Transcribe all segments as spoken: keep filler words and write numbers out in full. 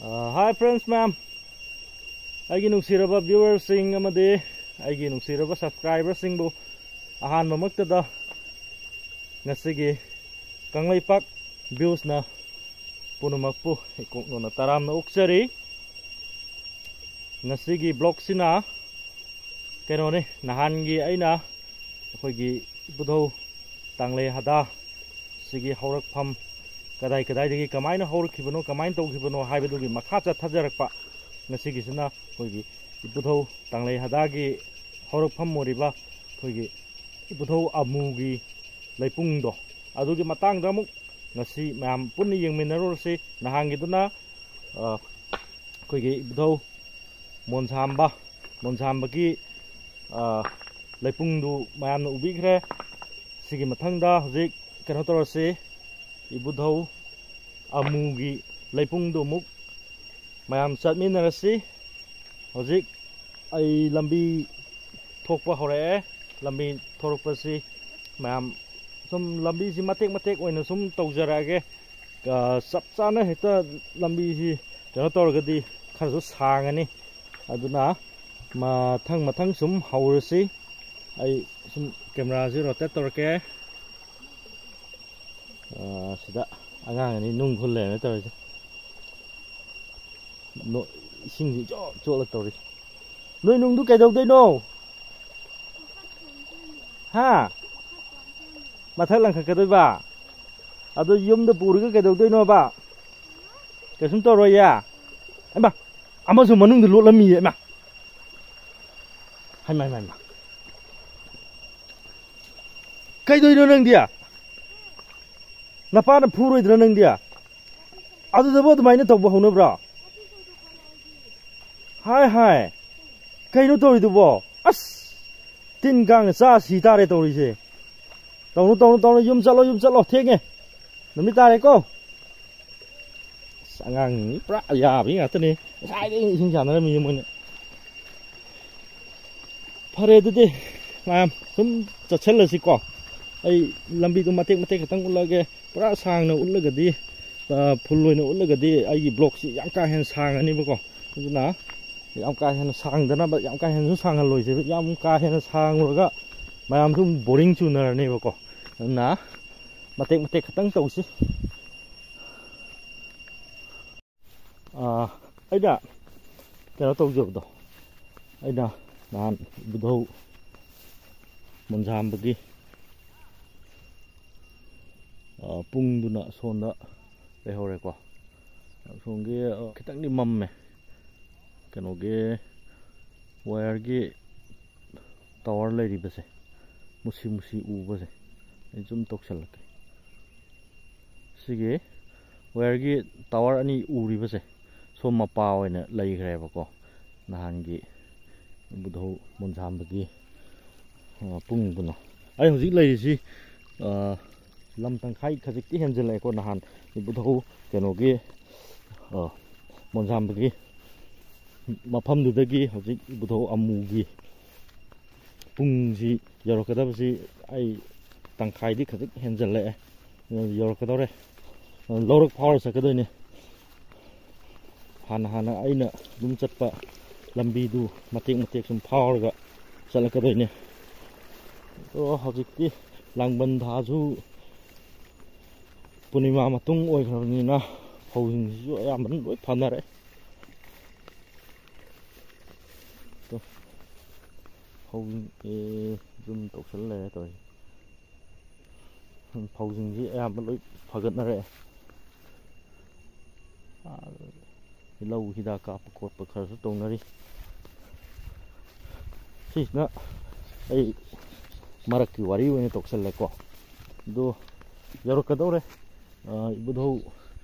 Hi friends ꯃꯌꯥꯝ, ꯑꯩꯒꯤ ꯅꯨꯡꯁꯤꯔꯕ viewerꯁꯤꯡ ꯑꯃꯗꯤ ꯑꯩꯒꯤ ꯅꯨꯡꯁꯤꯔꯕ subscriberꯁꯤꯡꯕꯨ ꯑꯍꯥꯟꯕꯃꯛꯇꯗ ꯉꯁꯤꯒꯤ ꯀꯪꯂꯩꯄꯥꯛ viewsꯅ ꯄꯨꯝꯅꯃꯛꯄꯨ ꯏꯀꯣꯛꯅꯣꯅ ꯇꯔꯥꯝꯅ ꯑꯣꯛꯆꯔꯤ꯫ ꯉꯁꯤꯒꯤ vlogꯁꯤꯅ ꯀꯩꯅꯣꯅꯤ, ꯅꯍꯥꯟꯒꯤ ꯑꯩꯅ ꯑꯩꯈꯣꯏꯒꯤ ꯏꯕꯨꯙꯧ ꯇꯥꯡꯂꯩ ꯍꯗꯥ ꯁꯤꯒꯤ ꯍꯧꯔꯛꯐꯝ, ꯀꯗꯥꯏ ꯀꯗꯥꯏꯗꯒꯤ ꯀꯃꯥꯏꯅ ꯍꯧꯔꯛꯈꯤꯕꯅꯣ, ꯀꯃꯥꯏꯅ ꯇꯧꯈꯤꯕꯅꯣ ꯍꯥꯏꯕꯗꯨꯒꯤ ꯃꯈꯥ ꯆꯠꯊꯖꯔꯛꯄ꯫ ꯉꯁꯤꯒꯤꯁꯤꯅ ꯑꯩꯈꯣꯏꯒꯤ ꯏꯕꯨꯙꯧ ꯇꯥꯡꯂꯩ ꯍꯗꯥꯒꯤ ꯍꯧꯔꯛꯐꯝ ꯑꯣꯏꯔꯤꯕ ꯑꯩꯈꯣꯏꯒꯤ ꯏꯕꯨꯙꯧ ꯑꯃꯨꯒꯤ ꯂꯩꯄꯨꯡꯗꯣ, ꯑꯗꯨꯒꯤ ꯃꯇꯥꯡꯗ ꯑꯃꯨꯛ ꯉꯁꯤ ꯃꯌꯥꯝ ꯄꯨꯟꯅ ꯌꯦꯡꯃꯤꯟꯅꯔꯨꯔꯁꯤ꯫ ꯅꯍꯥꯟꯒꯤꯗꯨꯅ, ꯑ, ꯑꯩꯈꯣꯏꯒꯤ ꯏꯕꯨꯙꯧ ꯃꯣꯟꯁꯥꯝꯕ, ꯃꯣꯟꯁꯥꯝꯕꯒꯤ, ꯑ, ꯂꯩꯄꯨꯡꯗꯨ ꯃꯌꯥꯝꯅ ꯎꯕꯤꯈ꯭ꯔꯦ꯫ ꯁꯤꯒꯤ ꯃꯊꯪꯗ ꯍꯧꯖꯤꯛ ꯀꯩꯅꯣ ꯇꯧꯔꯁꯤ, ꯏꯕꯨꯙꯧ ꯑꯃꯨꯒꯤ ꯂꯩꯄꯨꯡꯗꯨ ꯑꯃꯨꯛ ꯃꯌꯥꯝ ꯆꯠꯃꯤꯟꯅꯔꯁꯤ꯫ ꯍꯧꯖꯤꯛ ꯑꯩ ꯂꯝꯕꯤ ꯊꯣꯛꯄ ꯍꯧꯔꯛꯑꯦ꯫ ꯂꯝꯕꯤ ꯊꯣꯔꯛꯄꯁꯤ ꯃꯌꯥꯝ ꯁꯨꯝ ꯂꯝꯕꯤꯁꯤ ꯃꯇꯦꯛ ꯃꯇꯦꯛ ꯑꯣꯏꯅ ꯁꯨꯝ ꯇꯧꯖꯔꯛꯑꯒꯦ꯫ ꯑ, ꯆꯞ ꯆꯥꯅ ꯍꯦꯛꯇ ꯂꯝꯕꯤꯁꯤ ꯀꯩꯅꯣ ꯇꯧꯔꯒꯗꯤ ꯈꯔꯁꯨ ꯁꯥꯡꯉꯅꯤ꯫ ꯑꯗꯨꯅ ꯃꯊꯪ ꯃꯊꯪ ꯁꯨꯝ ꯍꯧꯔꯁꯤ꯫ ꯑꯩ ꯁꯨꯝ cameraꯁꯤ rotate ꯇꯧꯔꯛꯀꯦ꯫ ꯑ, ꯁꯤꯗ ꯑꯉꯥꯡ ꯑꯅꯤ ꯅꯨꯡ ꯈꯨꯜ ꯂꯩꯔꯝꯃꯦ ꯇꯧꯔꯤꯁꯦ꯫ ꯅꯣ-, ꯏꯁꯤꯡꯁꯤ ꯏꯆꯣꯠ ꯆꯣꯠꯂ ꯇꯧꯔꯤ꯫ ꯅꯣꯏ ꯅꯨꯡꯗꯨ ꯀꯩꯗꯧꯗꯣꯏꯅꯣ? ꯍꯥ? ꯃꯊꯛ ꯂꯪꯈꯠꯀꯗꯣꯏꯕ? ꯑꯗꯣ ꯌꯨꯝꯗ ꯄꯨꯔꯒ ꯀꯩꯗꯧꯗꯣꯏꯅꯣꯕ? ꯀꯩꯁꯨꯝ ꯇꯧꯔꯣꯏꯌꯦ? ꯍꯩꯃꯥ, ꯑꯃꯁꯨ ꯃꯅꯨꯡꯗ ꯂꯣꯠꯂꯝꯃꯤꯌꯦ, ꯏꯃꯥ꯫ ꯍꯩꯃꯥ, ꯍꯩꯃꯥ, ꯍꯩꯃꯥ꯫ ꯀꯩꯗꯧꯔꯤꯅꯣ ꯅꯪꯗꯤ? ꯅꯄꯥꯅ ꯐꯨꯔꯣꯏꯗ꯭ꯔꯥ ꯅꯪꯗꯤ? ꯑꯗꯨꯗꯕꯨ ꯑꯗꯨꯃꯥꯏꯅ ꯇꯧꯕ ꯍꯧꯅꯕ꯭ꯔꯣ? ꯍꯥꯏ, ꯍꯥꯏ꯫ ꯀꯩꯅꯣ ꯇꯧꯔꯤꯗꯨꯕꯣ? ꯑꯁ! ꯇꯤꯟ ꯀꯥꯡꯅ ꯆꯥ ꯁꯤ ꯇꯥꯔꯦ ꯇꯧꯔꯤꯁꯦ꯫ ꯇꯧꯅꯨ, ꯇꯧꯅꯨ, ꯇꯧꯅꯨ꯫ ꯌꯨꯝ ꯆꯠꯂꯣ, ꯌꯨꯝ ꯆꯠꯂꯣ꯫ ꯊꯦꯡꯉꯦ꯫ ꯅꯨꯃꯤꯠ ꯇꯥꯔꯦꯀꯣ꯫ ꯑꯁ, ꯑꯉꯥꯡꯁꯤꯡ ꯄꯨꯔꯥ ꯌꯥꯕꯤ ꯉꯥꯛꯇꯅꯦ꯫ ꯉꯁꯥꯏꯗꯒꯤ ꯏꯁꯤꯡ ꯆꯥꯟꯅꯔꯝꯃꯤꯁꯦ ꯃꯣꯏꯅ꯫ ꯐꯔꯦ, ꯑꯗꯨꯗꯤ ꯃꯌꯥꯝ ꯁꯨꯝ ꯆꯠꯁꯜꯂꯁꯤꯀꯣ꯫ ꯑꯩ ꯂꯝꯕꯤꯗꯣ ꯃꯇꯦꯛ ꯃꯇꯦꯛ ꯈꯛꯇꯪ ꯎꯠꯂꯛꯑꯒꯦ꯫ ꯄꯨꯔꯥ ꯁꯥꯡꯅ ꯎꯠꯂꯒꯗꯤ ꯐꯨꯜ ꯑꯣꯏꯅ ꯎꯠꯂꯒꯗꯤ ꯑꯩꯒꯤ ꯕ꯭ꯂꯣꯛꯁꯤ ꯌꯥꯝ ꯀꯥ ꯍꯦꯟꯅ ꯁꯥꯡꯉꯅꯤꯕꯀꯣ꯫ ꯑꯗꯨꯅ ꯌꯥꯝ ꯀꯥ ꯍꯦꯟꯅ ꯁꯥꯡꯗꯅꯕ, ꯌꯥꯝ ꯀꯥ ꯍꯦꯟꯅꯁꯨ ꯁꯥꯡꯍꯜꯂꯣꯏꯁꯦ꯫ ꯌꯥꯝ ꯀꯥ ꯍꯦꯟꯅ ꯁꯥꯡꯉꯨꯔꯒ ꯃꯌꯥꯝꯁꯨ ꯕꯣꯔꯤꯡ ꯆꯨꯅꯔꯅꯦꯕꯀꯣ꯫ ꯑꯗꯨꯅ ꯃꯇꯦꯛ ꯃꯇꯦꯛ ꯈꯛꯇꯪ ꯇꯧꯁꯤ꯫ ꯑꯥ, ꯑꯩꯅ ꯀꯩꯅꯣ ꯇꯧꯖꯕꯗꯣ, ꯑꯩꯅ ꯅꯍꯥꯟ ꯏꯕꯨꯙꯧ ꯃꯣꯟꯖꯥꯝꯕꯒꯤ, ꯑꯥ, ꯄꯨꯡꯗꯨꯅ ꯁꯣꯝꯗ ꯂꯩꯍꯧꯔꯦꯀꯣ꯫ ꯑꯁꯣꯝꯒꯤ, ꯑꯥ, ꯈꯤꯇꯪꯗꯤ ꯃꯝꯃꯦ, ꯀꯩꯅꯣꯒꯤ ꯋꯥꯌꯔꯒꯤ ꯇꯥꯋꯔ ꯂꯩꯔꯤꯕꯁꯦ, ꯃꯨꯁꯤ ꯃꯨꯁꯤ ꯎꯕꯁꯦ꯫ ꯑꯩ ꯖꯨꯝ ꯇꯧꯁꯜꯂꯛꯀꯦ꯫ ꯁꯤꯒꯤ ꯋꯥꯌꯔꯒꯤ ꯇꯥꯋꯔ ꯑꯅꯤ ꯎꯔꯤꯕꯁꯦ, ꯁꯣꯝ ꯃꯄꯥ ꯑꯣꯏꯅ ꯂꯩꯈ꯭ꯔꯦꯕꯀꯣ, ꯅꯍꯥꯟꯒꯤ ꯏꯕꯨꯙꯧ ꯃꯣꯟꯖꯥꯝꯕꯒꯤ, ꯑ, ꯄꯨꯡꯗꯨꯅ꯫ ꯑꯩ ꯍꯧꯖꯤꯛ ꯂꯩꯔꯤꯁꯤ, ꯑ, ꯂꯝ ꯇꯪꯈꯥꯏ ꯈꯖꯤꯛꯇꯤ ꯍꯦꯟꯖꯜꯂꯛꯑꯦꯀꯣ, ꯅꯍꯥꯟ ꯏꯕꯨꯙꯧ ꯀꯩꯅꯣꯒꯤ, ꯑ, ꯃꯣꯟꯖꯥꯝꯕꯒꯤ ꯃꯐꯝꯗꯨꯗꯒꯤ ꯍꯧꯖꯤꯛ ꯏꯕꯨꯙꯧ ꯑꯃꯨꯒꯤ ꯄꯨꯡꯁꯤ ꯌꯧꯔꯛꯀꯗꯕꯁꯤ ꯑꯩ ꯇꯪꯈꯥꯏꯗꯤ ꯈꯖꯤꯛ ꯍꯦꯟꯖꯜꯂꯛꯑꯦ꯫ ꯌꯧꯔꯛꯀꯗꯧꯔꯦ꯫ ꯂꯧꯔꯛ ꯐꯥꯎꯔ ꯆꯠꯀꯗꯣꯏꯅꯦ꯫ ꯍꯥꯟꯅ ꯍꯥꯟꯅ ꯑꯩꯅ ꯑꯗꯨꯝ ꯆꯠꯄ ꯂꯝꯕꯤꯗꯨ ꯃꯇꯦꯛ ꯃꯇꯦꯛ ꯁꯨꯝ ꯐꯥꯎꯔꯒ ꯆꯠꯂꯛꯀꯗꯣꯏꯅꯦ꯫ ꯑꯗꯣ ꯍꯧꯖꯤꯛꯇꯤ ꯂꯥꯡꯕꯟ ꯊꯥꯁꯨ ꯄꯨꯔꯅꯤꯃꯥ ꯃꯇꯨꯡ ꯑꯣꯏꯈ꯭ꯔꯕꯅꯤꯅ ꯐꯧꯁꯤꯡꯁꯤꯁꯨ ꯑꯌꯥꯝꯕꯅ ꯂꯣꯏ ꯐꯅꯔꯦ꯫ ꯇꯣ, ꯐꯧ, ꯑꯦ, ꯖꯨꯝ ꯇꯧꯁꯜ ꯂꯩꯔꯦ ꯇꯧꯔꯤꯁꯦ꯫ ꯐꯧꯁꯤꯡꯁꯤ ꯑꯌꯥꯝꯕ ꯂꯣꯏ ꯐꯒꯠꯅꯔꯛꯑꯦ꯫ ꯑꯥ, ꯂꯧ ꯍꯤꯗꯥꯛ ꯀꯥꯞꯄ ꯈꯣꯠꯄ ꯈꯔꯁꯨ ꯇꯧꯅꯔꯤ꯫ ꯁꯤꯁꯤꯅ ꯑꯩ ꯃꯔꯛꯀꯤ ꯋꯥꯔꯤ ꯑꯣꯏꯅ ꯇꯧꯁꯜꯂꯦꯀꯣ꯫ ꯑꯗꯣ ꯌꯧꯔꯛꯀꯗꯧꯔꯦ꯫ ꯑꯥ, ꯏꯕꯨꯙꯧ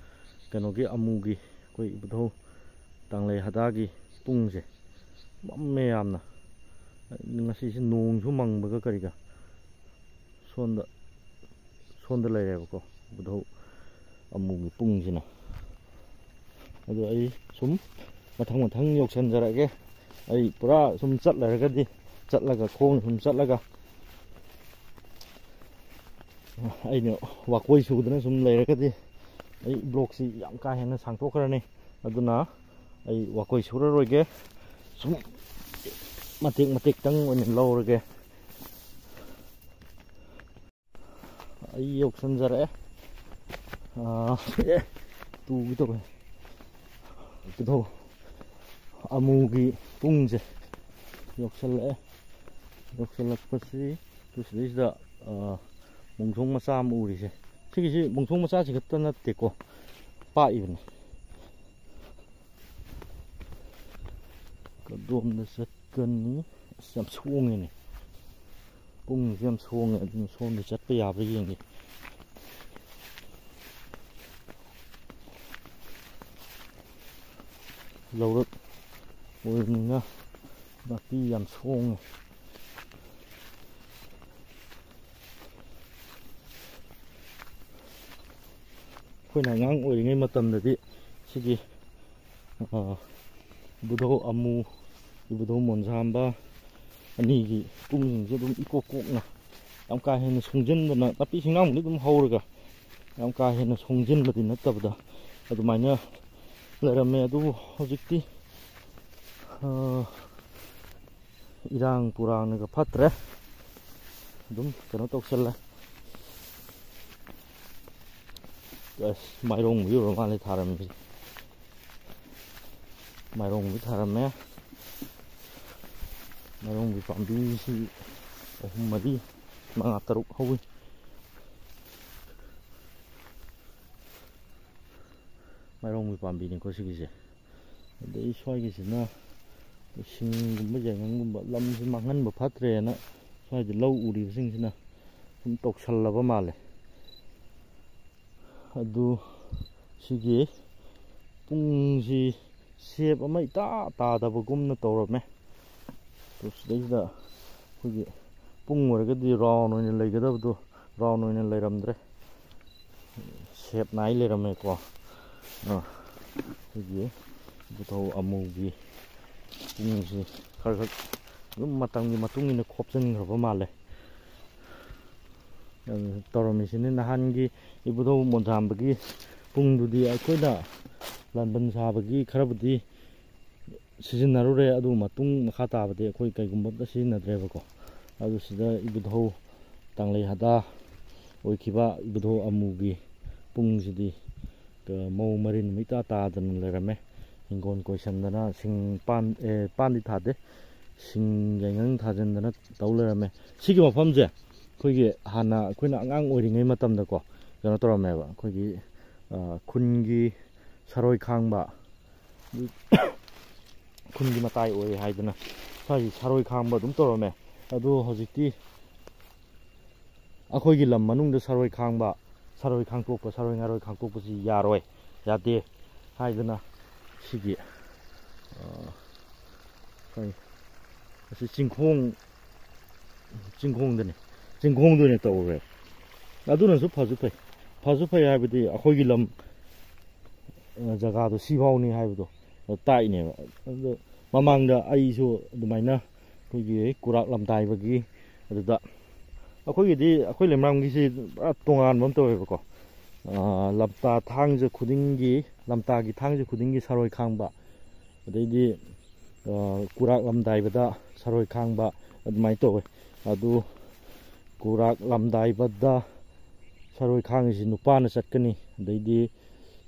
ꯀꯩꯅꯣꯒꯤ ꯑꯃꯨꯒꯤ, ꯑꯩꯈꯣꯏ ꯏꯕꯨꯙꯧ ꯇꯥꯡꯂꯩ ꯍꯗꯥꯒꯤ ꯄꯨꯡꯁꯦ ꯃꯝꯃꯦ ꯌꯥꯝꯅ꯫ ꯉꯁꯤꯁꯦ ꯅꯣꯡꯁꯨ ꯃꯪꯕꯒ ꯀꯔꯤꯒ꯫ ꯁꯣꯝꯗ, ꯁꯣꯝꯗ ꯂꯩꯔꯦꯕꯀꯣ, ꯏꯕꯨꯙꯧ ꯑꯃꯨꯒꯤ ꯄꯨꯡꯁꯤꯅ꯫ ꯑꯗꯣ ꯑꯩ ꯁꯨꯝ ꯃꯊꯪ ꯃꯊꯪ ꯌꯧꯁꯟꯖꯔꯛꯑꯒꯦ꯫ ꯑꯩ ꯄꯨꯔꯥ ꯁꯨꯝ ꯆꯠꯂꯔꯒꯗꯤ, ꯆꯠꯂꯒ, ꯈꯣꯡꯅ ꯁꯨꯝ ꯆꯠꯂꯒ, ꯑꯩꯅ ꯋꯥꯀꯣꯏ ꯁꯨꯗꯅ ꯁꯨꯝ ꯂꯩꯔꯒꯗꯤ ꯑꯩ ꯕ꯭ꯂꯣꯛꯁꯤ ꯌꯥꯝ ꯀꯥ ꯍꯦꯟꯅ ꯁꯥꯡꯊꯣꯛꯈ꯭ꯔꯅꯤ꯫ ꯑꯗꯨꯅ ꯑꯩ ꯋꯥꯀꯣꯏ ꯁꯨꯔꯔꯣꯏꯒꯦ, ꯁꯨꯝ ꯃꯇꯦꯛ ꯃꯇꯦꯛꯇꯪ ꯑꯣꯏꯅ ꯂꯧꯔꯒꯦ꯫ ꯑꯩ ꯌꯧꯁꯟꯖꯔꯛꯑꯦ꯫ ꯑꯥ, ꯑꯦ, ꯇꯨꯒꯦ ꯇꯧꯋꯦ꯫ ꯀꯩꯗꯧ-, ꯑꯃꯨꯒꯤ ꯄꯨꯡꯁꯦ ꯌꯧꯁꯜꯂꯛꯑꯦ꯫ ꯌꯧꯁꯜꯂꯛꯄꯁꯤ ꯇꯨ ꯁꯤꯗꯩꯁꯤꯗ, ꯑꯥ, ꯃꯣꯡꯁꯣꯡ ꯃꯆꯥ ꯑꯃ ꯎꯔꯤꯁꯦ꯫ ꯁꯤꯒꯤꯁꯤ ꯃꯣꯡꯁꯣꯡ ꯃꯆꯥꯁꯤ ꯈꯛꯇ ꯅꯠꯇꯦꯀꯣ, ꯄꯥꯛꯏꯕꯅꯤ꯫ ꯀꯗꯣꯝꯗ ꯆꯠꯀꯅꯤ? ꯑꯁ, ꯌꯥꯝ ꯁꯣꯡꯉꯦꯅꯦ꯫ ꯄꯨꯡꯁꯦ ꯌꯥꯝ ꯁꯣꯡꯉꯦ, ꯑꯗꯨꯅ ꯁꯣꯝꯗ ꯆꯠꯄ ꯌꯥꯕ꯭ꯔꯥ ꯌꯦꯡꯒꯦ꯫ ꯂꯧꯔꯛ ꯑꯣꯏꯕꯅꯤꯅ ꯅꯥꯄꯤ ꯌꯥꯝ ꯁꯣꯡꯉꯦ꯫ ꯑꯩꯈꯣꯏꯅ ꯑꯉꯥꯡ ꯑꯣꯏꯔꯤꯉꯩ ꯃꯇꯝꯗꯗꯤ ꯁꯤꯒꯤ, ꯑ, ꯏꯕꯨꯙꯧ ꯑꯃꯨ, ꯏꯕꯨꯙꯧ ꯃꯣꯟꯖꯥꯝꯕ ꯑꯅꯤꯒꯤ ꯄꯨꯡꯁꯤꯡꯁꯦ ꯑꯗꯨꯝ ꯏꯀꯣꯛ ꯀꯣꯛꯅ, ꯌꯥꯝ ꯀꯥ ꯍꯦꯟꯅ ꯁꯣꯡꯖꯤꯟꯗꯅ, ꯅꯥꯄꯤ ꯁꯤꯡꯅꯥꯡꯕꯨꯗꯤ ꯑꯗꯨꯝ ꯍꯧꯔꯒ ꯌꯥꯝ ꯀꯥ ꯍꯦꯟꯅ ꯁꯣꯡꯖꯤꯟꯕꯗꯤ ꯅꯠꯇꯕꯗ ꯑꯗꯨꯃꯥꯏꯅ ꯂꯩꯔꯝꯃꯦ꯫ ꯑꯗꯨꯕꯨ ꯍꯧꯖꯤꯛꯇꯤ, ꯑ, ꯏꯔꯥꯡ ꯄꯨꯔꯥꯡꯅꯒ ꯐꯠꯇ꯭ꯔꯦ, ꯑꯗꯨꯝ ꯀꯩꯅꯣ ꯇꯧꯁꯜꯂꯦ꯫ ꯑꯁ, ꯃꯥꯏꯔꯣꯡꯕꯤ ꯑꯣꯏꯔ ꯃꯥꯜꯂꯦ ꯊꯥꯔꯝꯃꯤꯁꯦ꯫ ꯃꯥꯏꯔꯣꯡꯕꯤ ꯊꯥꯔꯝꯃꯦ꯫ ꯃꯥꯏꯔꯣꯡꯕꯤ ꯄꯥꯝꯕꯤꯁꯤ ꯑꯍꯨꯝ, ꯃꯔꯤ, ꯃꯉꯥ, ꯇꯔꯨꯛ ꯍꯧꯏ꯫ ꯃꯥꯏꯔꯣꯡꯕꯤ ꯄꯥꯝꯕꯤꯅꯤꯀꯣ ꯁꯤꯒꯤꯁꯦ꯫ ꯑꯗꯩ ꯁ꯭ꯋꯥꯏꯒꯤꯁꯤꯅ ꯁꯤꯡꯒꯨꯝꯕ, ꯌꯥꯏꯉꯪꯒꯨꯝꯕ, ꯂꯝꯁꯤ ꯃꯥꯡꯍꯟꯕ ꯐꯠꯇ꯭ꯔꯦꯅ ꯁ꯭ꯋꯥꯏꯗ ꯂꯧ ꯎꯔꯤꯕꯁꯤꯡꯁꯤꯅ ꯁꯨꯝ ꯇꯧꯁꯜꯂꯕ ꯃꯥꯜꯂꯦ꯫ ꯑꯗꯨ ꯁꯤꯒꯤ ꯄꯨꯡꯁꯤ ꯁꯦꯞ ꯑꯃ ꯏꯇꯥ ꯇꯥꯗꯕꯒꯨꯝꯅ ꯇꯧꯔꯝꯃꯦ꯫ ꯑꯗꯨ ꯁꯤꯗꯩꯁꯤꯗ ꯑꯩꯈꯣꯏꯒꯤ ꯄꯨꯡ ꯑꯣꯏꯔꯒꯗꯤ ꯔꯥꯎꯟ ꯑꯣꯏꯅ ꯂꯩꯒꯗꯕꯗꯣ ꯔꯥꯎꯟ ꯑꯣꯏꯅ ꯂꯩꯔꯝꯗ꯭ꯔꯦ, ꯁꯦꯞ ꯅꯥꯏ ꯂꯩꯔꯝꯃꯦꯀꯣ꯫ ꯑ, ꯑꯩꯈꯣꯏꯒꯤ ꯏꯕꯨꯙꯧ ꯑꯃꯨꯒꯤ ꯄꯨꯡꯁꯤ ꯈꯔ ꯈꯔ ꯑꯗꯨꯝ ꯃꯇꯝꯒꯤ ꯃꯇꯨꯡ ꯏꯟꯅ ꯈꯣꯞꯆꯤꯟꯈ꯭ꯔꯕ ꯃꯥꯜꯂꯦ꯫ ꯑꯗꯨ ꯇꯧꯔꯝꯃꯤꯁꯤꯅꯤ ꯅꯍꯥꯟꯒꯤ ꯏꯕꯨꯙꯧ ꯃꯣꯟꯖꯥꯝꯕꯒꯤ ꯄꯨꯡꯗꯨꯗꯤ ꯑꯩꯈꯣꯏꯅ ꯂꯥꯟꯕꯟ ꯁꯥꯕꯒꯤ ꯈꯔꯕꯨꯗꯤ ꯁꯤꯖꯤꯟꯅꯔꯨꯔꯦ, ꯑꯗꯨ ꯃꯇꯨꯡ ꯃꯈꯥ ꯇꯥꯕꯗꯤ ꯑꯩꯈꯣꯏ ꯀꯩꯒꯨꯝꯕ ꯑꯝꯇ ꯁꯤꯖꯤꯟꯅꯗ꯭ꯔꯦꯕꯀꯣ꯫ ꯑꯗꯨ ꯁꯤꯗ ꯏꯕꯨꯙꯧ ꯇꯥꯡꯂꯩ ꯍꯗꯥ ꯑꯣꯏꯈꯤꯕ ꯏꯕꯨꯙꯧ ꯑꯃꯨꯒꯤ ꯄꯨꯡꯁꯤꯗꯤ, ꯑ, ꯃꯑꯣꯡ ꯃꯔꯤꯟ ꯑꯃ ꯏꯇꯥ ꯇꯥꯗꯅ ꯂꯩꯔꯝꯃꯦ꯫ ꯍꯤꯡꯒꯣꯜ ꯀꯣꯏꯁꯟꯗꯅ, ꯁꯤꯡ ꯄꯥꯟ-, ꯑꯦ, ꯄꯥꯟꯗꯤ ꯊꯥꯗꯦ, ꯁꯤꯡ ꯌꯥꯏꯉꯪ ꯊꯥꯖꯤꯟꯗꯅ ꯇꯧ ꯂꯩꯔꯝꯃꯦ꯫ ꯁꯤꯒꯤ ꯃꯐꯝꯁꯦ ꯑꯩꯈꯣꯏꯒꯤ ꯍꯥꯟꯅ ꯑꯩꯈꯣꯏꯅ ꯑꯉꯥꯡ ꯑꯣꯏꯔꯤꯉꯩ ꯃꯇꯝꯗꯀꯣ, ꯀꯩꯅꯣ ꯇꯧꯔꯝꯃꯦꯕ, ꯑꯩꯈꯣꯏꯒꯤ, ꯑ, ꯈꯨꯟꯒꯤ ꯁꯔꯣꯏ ꯈꯥꯡꯕ, ꯈꯨꯟꯒꯤ ꯃꯇꯥꯏ ꯑꯣꯏ ꯍꯥꯏꯗꯅ ꯁ꯭ꯋꯥꯏꯁꯤ ꯁꯔꯣꯏ ꯈꯥꯡꯕ ꯑꯗꯨꯝ ꯇꯧꯔꯝꯃꯦ꯫ ꯑꯗꯣ ꯍꯧꯖꯤꯛꯇꯤ ꯑꯩꯈꯣꯏꯒꯤ ꯂꯝ ꯃꯅꯨꯡꯗ ꯁꯔꯣꯏ ꯈꯥꯡꯕ, ꯁꯔꯣꯏ ꯈꯥꯡꯇꯣꯛꯄ, ꯁꯔꯣꯏ ꯉꯥꯔꯣꯏ ꯈꯥꯡꯇꯣꯛꯄꯁꯤ ꯌꯥꯔꯣꯏ, ꯌꯥꯗꯦ ꯍꯥꯏꯗꯅ ꯁꯤꯒꯤ, ꯑ, ꯀꯔꯤ, ꯑꯁꯤ ꯆꯤꯡꯈꯣꯡ, ꯆꯤꯡꯈꯣꯡꯗꯅꯤ, ꯆꯤꯡꯈꯣꯡꯗ ꯑꯣꯏꯅ ꯇꯧꯔꯦ꯫ ꯑꯗꯨꯅꯁꯨ ꯐꯁꯨ ꯐꯩ, ꯐꯁꯨ ꯐꯩ ꯍꯥꯏꯕꯗꯤ ꯑꯩꯈꯣꯏꯒꯤ ꯂꯝ, ꯑ, ꯖꯒꯥꯗꯣ ꯁꯤꯐꯥꯎꯅꯤ ꯍꯥꯏꯕꯗꯣ ꯇꯥꯛꯏꯅꯦꯕ꯫ ꯑꯗꯣ ꯃꯃꯥꯡꯗ ꯑꯩꯁꯨ ꯑꯗꯨꯃꯥꯏꯅ ꯑꯩꯈꯣꯏꯒꯤ ꯀꯨꯔꯥꯛ ꯂꯝꯗꯥꯏꯕꯒꯤ ꯑꯗꯨꯗ ꯑꯩꯈꯣꯏꯒꯤꯗꯤ, ꯑꯩꯈꯣꯏ ꯂꯩꯃꯔꯥꯝꯒꯤꯁꯤ ꯄꯨꯔꯥ ꯇꯣꯉꯥꯟꯕ ꯑꯃ ꯇꯧꯋꯦꯕꯀꯣ꯫ ꯑ, ꯂꯝꯇꯥ ꯊꯥꯡꯖ ꯈꯨꯗꯤꯡꯒꯤ, ꯂꯝꯇꯥꯒꯤ ꯊꯥꯡꯖ ꯈꯨꯗꯤꯡꯒꯤ ꯁꯔꯣꯏ ꯈꯥꯡꯕ, ꯑꯗꯩꯗꯤ, ꯑ, ꯀꯨꯔꯥꯛ ꯂꯝꯗꯥꯏꯕꯗ ꯁꯔꯣꯏ ꯈꯥꯡꯕ ꯑꯗꯨꯃꯥꯏꯅ ꯇꯧꯋꯦ꯫ ꯑꯗꯨ ꯀꯨꯔꯥꯛ ꯂꯝꯗꯥꯏꯕꯗ ꯁꯔꯣꯏ ꯈꯥꯡꯉꯤꯁꯤ ꯅꯨꯄꯥꯅ ꯆꯠꯀꯅꯤ, ꯑꯗꯩꯗꯤ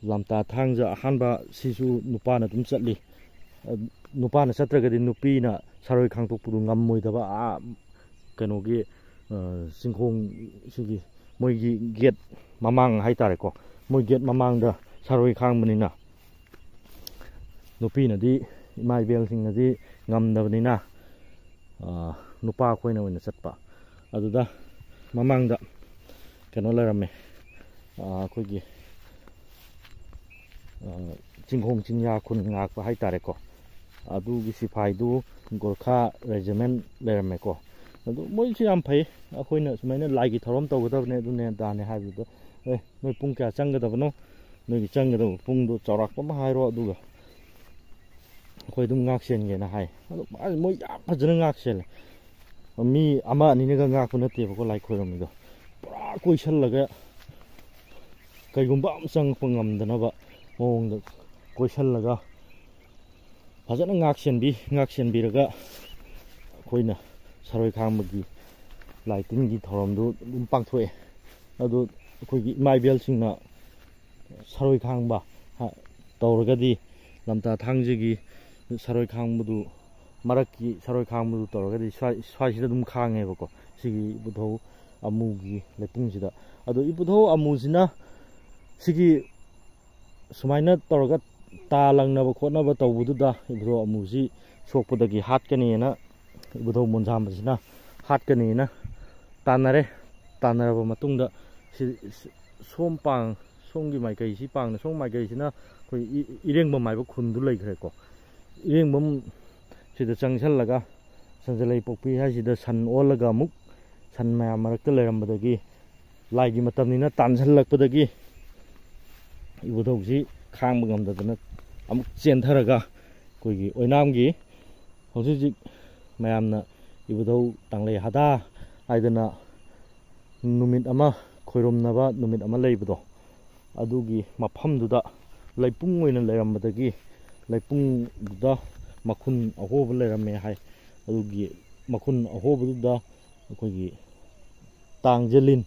ꯂꯝꯇꯥ ꯊꯥꯡꯖ ꯑꯍꯥꯟꯕ ꯁꯤꯁꯨ ꯅꯨꯄꯥꯅ ꯑꯗꯨꯝ ꯆꯠꯂꯤ꯫ ꯑ, ꯅꯨꯄꯥꯅ ꯆꯠꯇ꯭ꯔꯒꯗꯤ ꯅꯨꯄꯤꯅ ꯁꯔꯣꯏ ꯈꯥꯡꯇꯣꯛꯄꯗꯨ ꯉꯝꯃꯣꯏꯗꯕ, ꯑꯥ ꯀꯩꯅꯣꯒꯤ, ꯑ, ꯆꯤꯡꯈꯣꯡ, ꯁꯤꯒꯤ ꯃꯣꯏꯒꯤ ꯒꯦꯠ ꯃꯃꯥꯡ ꯍꯥꯏꯇꯥꯔꯦꯀꯣ, ꯃꯣꯏ ꯒꯦꯠ ꯃꯃꯥꯡꯗ ꯁꯔꯣꯏ ꯈꯥꯡꯕꯅꯤꯅ ꯅꯨꯄꯤꯅꯗꯤ, ꯏꯃꯥ ꯏꯕꯦꯜꯁꯤꯡꯅꯗꯤ ꯉꯝꯗꯕꯅꯤꯅ, ꯑ, ꯅꯨꯄꯥ ꯑꯩꯈꯣꯏꯅ ꯑꯣꯏꯅ ꯆꯠꯄ꯫ ꯑꯗꯨꯗ ꯃꯃꯥꯡꯗ ꯀꯩꯅꯣ ꯂꯩꯔꯝꯃꯦ, ꯑ, ꯑꯩꯈꯣꯏꯒꯤ, ꯑ, ꯆꯤꯡꯈꯣꯡ ꯆꯤꯡꯌꯥ ꯈꯨꯟ ꯉꯥꯛꯄ ꯍꯥꯏꯇꯥꯔꯦꯀꯣ, ꯑꯗꯨꯒꯤ ꯁꯤꯐꯥꯏꯗꯨ ꯒꯣꯔꯈꯥ ꯔꯦꯖꯤꯃꯦꯟ ꯂꯩꯔꯝꯃꯦꯀꯣ꯫ ꯑꯗꯨ ꯃꯣꯏꯁꯨ ꯌꯥꯝ ꯐꯩ, ꯑꯩꯈꯣꯏꯅ ꯁꯨꯃꯥꯏꯅ ꯂꯥꯏꯒꯤ ꯊꯧꯔꯝ ꯇꯧꯒꯗꯕꯅꯦ, ꯑꯗꯨꯅꯦ ꯑꯗꯥꯅꯦ ꯍꯥꯏꯕꯗꯨꯗ, "ꯑꯦ, ꯅꯣꯏ ꯄꯨꯡ ꯀꯌꯥ ꯆꯪꯒꯗꯕꯅꯣ? ꯅꯣꯏꯒꯤ ꯆꯪꯒꯗꯕ ꯄꯨꯡꯗꯣ ꯆꯥꯎꯔꯥꯛꯄ ꯑꯃ ꯍꯥꯏꯔꯣ, ꯑꯗꯨꯒ ꯑꯩꯈꯣꯏ ꯑꯗꯨꯝ ꯉꯥꯛ ꯁꯦꯟꯒꯦꯅ" ꯍꯥꯏ꯫ ꯑꯗꯣ ꯃꯥ-, ꯃꯣꯏ ꯌꯥꯝ ꯐꯖꯅ ꯉꯥꯛ ꯁꯦꯜꯂꯦ꯫ ꯃꯤ ꯑꯃ ꯑꯅꯤꯅꯒ ꯉꯥꯛꯄ ꯅꯠꯇꯦꯕꯀꯣ ꯂꯥꯏ ꯈꯣꯏꯔꯝꯃꯤꯗꯣ, ꯄꯨꯔꯥ ꯀꯣꯏꯁꯜꯂꯒ ꯀꯩꯒꯨꯝꯕ ꯑꯃ ꯆꯪꯉꯛꯄ ꯉꯝꯗꯅꯕ ꯃꯑꯣꯡꯗ ꯀꯣꯏꯁꯜꯂꯒ ꯐꯖꯅ ꯉꯥꯛ ꯁꯦꯟꯕꯤ, ꯉꯥꯛ ꯁꯦꯟꯕꯤꯔꯒ ꯑꯩꯈꯣꯏꯅ ꯁꯔꯣꯏ ꯈꯥꯡꯕꯒꯤ ꯂꯥꯏ ꯇꯤꯟꯒꯤ ꯊꯧꯔꯝꯗꯨ ꯑꯗꯨꯝ ꯄꯥꯡꯊꯣꯛꯑꯦ꯫ ꯑꯗꯨ ꯑꯩꯈꯣꯏꯒꯤ ꯏꯃꯥ ꯏꯕꯦꯜꯁꯤꯡꯅ ꯁꯔꯣꯏ ꯈꯥꯡꯕ ꯍꯥ-, ꯇꯧꯔꯒꯗꯤ ꯂꯝꯇꯥ ꯊꯥꯡꯖꯒꯤ ꯁꯔꯣꯏ ꯈꯥꯡꯕꯗꯨ, ꯃꯔꯛꯀꯤ ꯁꯔꯣꯏ ꯈꯥꯡꯕꯗꯨ ꯇꯧꯔꯒꯗꯤ ꯁ꯭ꯋꯥꯏ-, ꯁ꯭ꯋꯥꯏꯁꯤꯗ ꯑꯗꯨꯝ ꯈꯥꯡꯉꯦꯕꯀꯣ, ꯁꯤꯒꯤ ꯏꯕꯨꯙꯧ ꯑꯃꯨꯒꯤ ꯂꯩꯄꯨꯡꯁꯤꯗ꯫ ꯑꯗꯣ ꯏꯕꯨꯙꯧ ꯑꯃꯨꯁꯤꯅ ꯁꯤꯒꯤ ꯁꯨꯃꯥꯏꯅ ꯇꯧꯔꯒ ꯇꯥ ꯂꯪꯅꯕ ꯈꯣꯠꯅꯕ ꯇꯧꯕꯗꯨꯗ ꯏꯕꯨꯙꯧ ꯑꯃꯨꯁꯤ ꯁꯣꯛꯄꯗꯒꯤ ꯍꯥꯠꯀꯅꯤꯅ ꯏꯕꯨꯙꯧ ꯃꯣꯟꯖꯥꯝꯕꯁꯤꯅ ꯍꯥꯠꯀꯅꯤꯅ ꯇꯥꯟꯅꯔꯦ꯫ ꯇꯥꯟꯅꯔꯕ ꯃꯇꯨꯡꯗ ꯁꯤ, ꯁꯤ, ꯁꯣꯝ ꯄꯥꯡ, ꯁꯣꯝꯒꯤ ꯃꯥꯏꯀꯩꯁꯤ ꯄꯥꯡꯅ, ꯁꯣꯝ ꯃꯥꯏꯀꯩꯁꯤꯅ ꯑꯩꯈꯣꯏ ꯏ-, ꯏꯔꯦꯡꯕꯝ ꯍꯥꯏꯕ ꯈꯨꯟꯗꯨ ꯂꯩꯈ꯭ꯔꯦꯀꯣ꯫ ꯏꯔꯦꯡꯕꯝ ꯁꯤꯗ ꯆꯪꯁꯜꯂꯒ ꯁꯟꯖꯂꯩ ꯄꯣꯛꯄꯤ ꯍꯥꯏꯁꯤꯗ ꯁꯟ ꯑꯣꯜꯂꯒ ꯑꯃꯨꯛ ꯁꯟ ꯃꯌꯥꯝ ꯃꯔꯛꯇ ꯂꯩꯔꯝꯕꯗꯒꯤ ꯂꯥꯏꯒꯤ ꯃꯇꯝꯅꯤꯅ ꯇꯥꯟꯁꯤꯜꯂꯛꯄꯗꯒꯤ ꯏꯕꯨꯙꯧꯁꯤ ꯈꯥꯡꯕ ꯉꯝꯗꯗꯅ ꯑꯃꯨꯛ ꯆꯦꯟꯊꯔꯒ ꯑꯩꯈꯣꯏꯒꯤ ꯑꯣꯏꯅꯥꯝꯒꯤ ꯍꯧꯖꯤꯛ ꯍꯧꯖꯤꯛ ꯃꯌꯥꯝꯅ ꯏꯕꯨꯙꯧ ꯇꯥꯡꯂꯩ ꯍꯥꯗꯥ ꯍꯥꯏꯗꯅ ꯅꯨꯃꯤꯠ ꯑꯃ ꯈꯣꯏꯔꯨꯝꯅꯕ ꯅꯨꯃꯤꯠ ꯑꯃ ꯂꯩꯕꯗꯣ, ꯑꯗꯨꯒꯤ ꯃꯐꯝꯗꯨꯗ ꯂꯩꯄꯨꯡ ꯑꯣꯏꯅ ꯂꯩꯔꯝꯕꯗꯒꯤ ꯂꯩꯄꯨꯡꯗꯨꯗ ꯃꯈꯨꯟ ꯑꯍꯣꯕ ꯂꯩꯔꯝꯃꯦ ꯍꯥꯏ꯫ ꯑꯗꯨꯒꯤ ꯃꯈꯨꯟ ꯑꯍꯣꯕꯗꯨꯗ ꯑꯩꯈꯣꯏꯒꯤ ꯇꯥꯡꯖꯦꯂꯤꯟ,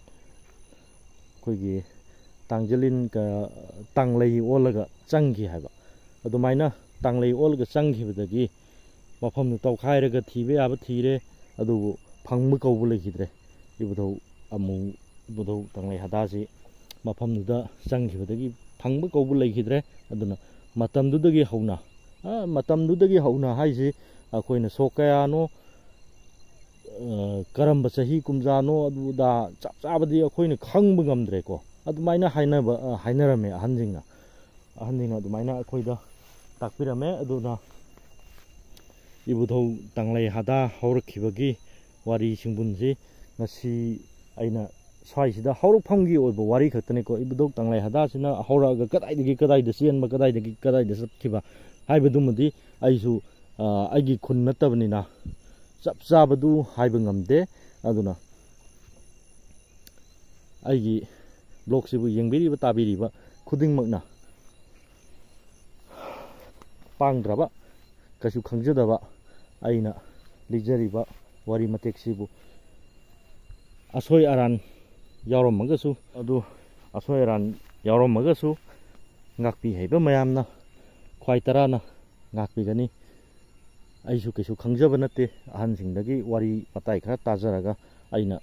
ꯑꯩꯈꯣꯏꯒꯤ ꯇꯥꯡꯖꯦꯂꯤꯟ ꯀ-, ꯇꯥꯡꯂꯩ ꯑꯣꯜꯂꯒ ꯆꯪꯈꯤ ꯍꯥꯏꯕ꯫ ꯑꯗꯨꯃꯥꯏꯅ ꯇꯥꯡꯂꯩ ꯑꯣꯜꯂꯒ ꯆꯪꯈꯤꯕꯗꯒꯤ ꯃꯐꯝꯗꯨ ꯇꯧꯈꯥꯏꯔꯒ ꯊꯤꯕ ꯌꯥꯕ ꯊꯤꯔꯦ, ꯑꯗꯨꯕꯨ ꯐꯪꯕ ꯀꯧꯕ ꯂꯩꯈꯤꯗ꯭ꯔꯦ꯫ ꯏꯕꯨꯙꯧ ꯑꯃꯨ, ꯏꯕꯨꯙꯧ ꯇꯥꯡꯂꯩ ꯍꯥꯗꯥꯁꯤ ꯃꯐꯝꯗꯨꯗ ꯆꯪꯈꯤꯕꯗꯒꯤ ꯐꯪꯕ ꯀꯧꯕ ꯂꯩꯈꯤꯗ꯭ꯔꯦ꯫ ꯑꯗꯨꯅ ꯃꯇꯝꯗꯨꯗꯒꯤ ꯍꯧꯅ, ꯑ, ꯃꯇꯝꯗꯨꯗꯒꯤ ꯍꯧꯅ ꯍꯥꯏꯁꯤ ꯑꯩꯈꯣꯏꯅ ꯁꯣꯛ ꯀꯌꯥꯅꯣ, ꯑ, ꯀꯔꯝꯕ ꯆꯍꯤ ꯀꯨꯝꯖꯥꯅꯣ ꯑꯗꯨꯗ ꯆꯞ ꯆꯥꯕꯗꯤ ꯑꯩꯈꯣꯏꯅ ꯈꯪꯕ ꯉꯝꯗ꯭ꯔꯦꯀꯣ꯫ ꯑꯗꯨꯃꯥꯏꯅ ꯍꯥꯏꯅꯕ, ꯑ, ꯍꯥꯏꯅꯔꯝꯃꯦ ꯑꯍꯟꯁꯤꯡꯅ꯫ ꯑꯍꯟꯁꯤꯡꯅ ꯑꯗꯨꯃꯥꯏꯅ ꯑꯩꯈꯣꯏꯗ ꯇꯥꯛꯄꯤꯔꯝꯃꯦ꯫ ꯑꯗꯨꯅ ꯏꯕꯨꯙꯧ ꯇꯥꯡꯂꯩ ꯍꯥꯗꯥ ꯍꯧꯔꯛꯈꯤꯕꯒꯤ ꯋꯥꯔꯤ ꯁꯤꯡꯕꯨꯟꯁꯤ ꯉꯁꯤ ꯑꯩꯅ ꯁ꯭ꯋꯥꯏꯁꯤꯗ ꯍꯧꯔꯛꯐꯝꯒꯤ ꯑꯣꯏꯕ ꯋꯥꯔꯤ ꯈꯛꯇꯅꯤꯀꯣ꯫ ꯏꯕꯨꯙꯧ ꯇꯥꯡꯂꯩ ꯍꯥꯗꯥꯁꯤꯅ ꯍꯧꯔꯛꯑꯒ ꯀꯗꯥꯏꯗꯒꯤ ꯀꯗꯥꯏꯗ ꯆꯦꯟꯕ, ꯀꯗꯥꯏꯗꯒꯤ ꯀꯗꯥꯏꯗ ꯆꯠꯈꯤꯕ ꯍꯥꯏꯕꯗꯨꯃꯗꯤ ꯑꯩꯁꯨ, ꯑ, ꯑꯩꯒꯤ ꯈꯨꯟ ꯅꯠꯇꯕꯅꯤꯅ ꯆꯞ ꯆꯥꯕꯗꯨ ꯍꯥꯏꯕ ꯉꯝꯗꯦ꯫ ꯑꯗꯨꯅ ꯑꯩꯒꯤ ꯕ꯭ꯂꯣꯛꯁꯤꯕꯨ ꯌꯦꯡꯕꯤꯔꯤꯕ ꯇꯥꯕꯤꯔꯤꯕ ꯈꯨꯗꯤꯡꯃꯛꯅ ꯄꯥꯡꯗ꯭ꯔꯕ, ꯀꯩꯁꯨ ꯈꯪꯖꯗꯕ ꯑꯩꯅ ꯂꯤꯖꯔꯤꯕ ꯋꯥꯔꯤ ꯃꯇꯦꯛꯁꯤꯕꯨ ꯑꯁꯣꯏ ꯑꯔꯥꯟ ꯌꯥꯎꯔꯝꯃꯒꯁꯨ, ꯑꯗꯨ ꯑꯁꯣꯏ ꯑꯔꯥꯟ ꯌꯥꯎꯔꯝꯃꯒꯁꯨ ꯉꯥꯛꯄꯤ ꯍꯩꯕ ꯃꯌꯥꯝꯅ ꯈ꯭ꯋꯥꯏ ꯇꯔꯥꯅ ꯉꯥꯛꯄꯤꯒꯅꯤ꯫ ꯑꯩꯁꯨ ꯀꯩꯁꯨ ꯈꯪꯖꯕ ꯅꯠꯇꯦ, ꯑꯍꯟꯁꯤꯡꯗꯒꯤ ꯋꯥꯔꯤ ꯃꯇꯥꯏ ꯈꯔ ꯇꯥꯖꯔꯒ ꯑꯩꯅ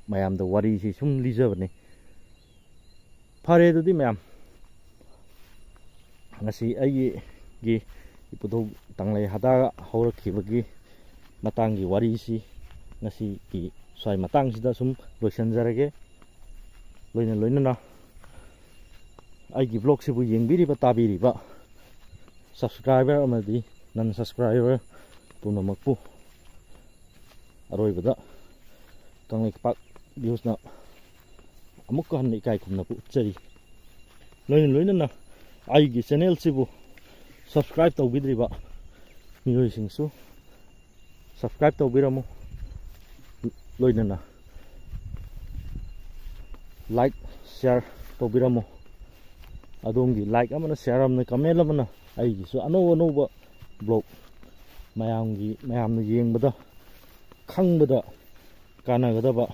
ꯃꯌꯥꯝꯗ ꯋꯥꯔꯤꯁꯤ ꯁꯨꯝ ꯂꯤꯖꯕꯅꯤ꯫ ꯐꯔꯦ, ꯑꯗꯨꯗꯤ ꯃꯌꯥꯝ, ꯉꯁꯤ ꯑꯩꯒꯤ ꯏꯄꯨꯙꯧ ꯇꯥꯡꯂꯩ ꯍꯗꯥ ꯍꯧꯔꯛꯈꯤꯕꯒꯤ ꯃꯇꯥꯡꯒꯤ ꯋꯥꯔꯤꯁꯤ ꯉꯁꯤꯒꯤ ꯁ꯭ꯋꯥꯏ ꯃꯇꯥꯡꯁꯤꯗ ꯁꯨꯝ ꯂꯣꯏꯁꯤꯟꯖꯔꯒꯦ꯫ ꯂꯣꯏꯅ ꯂꯣꯏꯅꯅ ꯑꯩꯒꯤ ꯕ꯭ꯂꯣꯛꯁꯤꯕꯨ ꯌꯦꯡꯕꯤꯔꯤꯕ ꯇꯥꯕꯤꯔꯤꯕ ꯁꯕꯁꯀ꯭ꯔꯥꯏꯕꯔ ꯑꯃꯗꯤ ꯅꯟ ꯁꯕꯁꯀ꯭ꯔꯥꯏꯕꯔ ꯄꯨꯝꯅꯃꯛꯄꯨ ꯑꯔꯣꯏꯕꯗ ꯀꯪꯂꯩꯄꯥꯛ ꯚꯤꯌꯨꯁꯅ ꯑꯃꯨꯛꯀ ꯍꯟꯅ ꯏꯀꯥꯏ ꯈꯨꯝꯅꯕ ꯎꯠꯆꯔꯤ꯫ ꯂꯣꯏꯅ ꯂꯣꯏꯅꯅ ꯑꯩꯒꯤ ꯆꯦꯅꯦꯜꯁꯤꯕꯨ ꯁꯕꯁꯀ꯭ꯔꯥꯏꯕ ꯇꯧꯕꯤꯗ꯭ꯔꯤꯕ ꯃꯤꯑꯣꯏꯁꯤꯡꯁꯨ ꯁꯕꯁꯀ꯭ꯔꯥꯏꯕ ꯇꯧꯕꯤꯔꯝꯃꯨ꯫ ꯂꯣꯏꯅꯅ ꯂꯥꯏꯛ, ꯁꯤꯌꯥꯔ ꯇꯧꯕꯤꯔꯝꯃꯨ꯫ ꯑꯗꯣꯝꯒꯤ ꯂꯥꯏꯛ ꯑꯃꯅ, ꯁꯤꯌꯥꯔ ꯑꯃꯅ, ꯀꯃꯦꯟ ꯑꯃꯅ ꯑꯩꯒꯤꯁꯨ ꯑꯅꯧ ꯑꯅꯧꯕ ꯕ꯭ꯂꯣꯛ ꯃꯌꯥꯝꯒꯤ, ꯃꯌꯥꯝꯅ ꯌꯦꯡꯕꯗ, ꯈꯪꯕꯗ ꯀꯥꯟꯅꯒꯗꯕ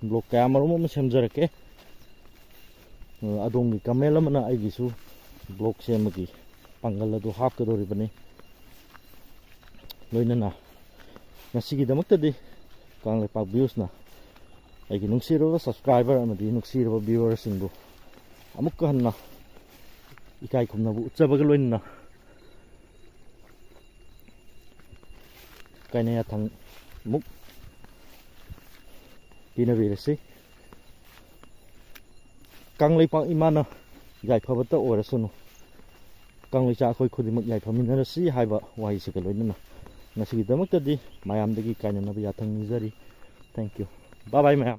ꯕ꯭ꯂꯣꯛ ꯀꯌꯥ ꯃꯔꯨꯝ ꯑꯃ ꯁꯦꯝꯖꯔꯛꯀꯦ꯫ ꯑꯗꯣꯝꯒꯤ ꯀꯃꯦꯟ ꯑꯃꯅ ꯑꯩꯒꯤꯁꯨ ꯕ꯭ꯂꯣꯛ ꯁꯦꯝꯕꯒꯤ ꯄꯥꯡꯒꯜ ꯑꯗꯨ ꯍꯥꯞꯀꯗꯧꯔꯤꯕꯅꯤ꯫ ꯂꯣꯏꯅꯅ ꯉꯁꯤꯒꯤꯗꯃꯛꯇꯗꯤ ꯀꯪꯂꯩꯄꯥꯛ ꯚꯤꯌꯨꯁꯅ ꯑꯩꯒꯤ ꯅꯨꯡꯁꯤꯔꯕ ꯁꯕꯁꯀ꯭ꯔꯥꯏꯕꯔ ꯑꯃꯗꯤ ꯅꯨꯡꯁꯤꯔꯕ ꯚꯤꯌꯨꯋꯔꯁꯤꯡꯕꯨ ꯑꯃꯨꯛꯀ ꯍꯟꯅ ꯏꯀꯥꯏ ꯈꯨꯝꯅꯕ ꯎꯠꯆꯕꯒ ꯂꯣꯏꯅꯅ ꯀꯥꯏꯅ ꯌꯥꯊꯪ ꯑꯃꯨꯛ ꯄꯤꯅꯕꯤꯔꯁꯤ꯫ ꯀꯪꯂꯩꯄꯥꯛ ꯏꯃꯥꯅ ꯌꯥꯏꯐꯕꯇ ꯑꯣꯏꯔꯁꯅꯨ, ꯀꯪꯂꯩꯆꯥ ꯑꯩꯈꯣꯏ ꯈꯨꯗꯤꯡꯃꯛ ꯌꯥꯏꯐꯃꯤꯟꯅꯔꯁꯤ ꯍꯥꯏꯕ ꯋꯥꯍꯩꯁꯤꯒ ꯂꯣꯏꯅꯅ ꯉꯁꯤꯒꯤꯗꯃꯛꯇꯗꯤ ꯃꯌꯥꯝꯗꯒꯤ ꯀꯥꯏꯅꯅꯕ ꯌꯥꯊꯪ ꯅꯤꯖꯔꯤ꯫ Thank you. Bye bye ꯃꯌꯥꯝ꯫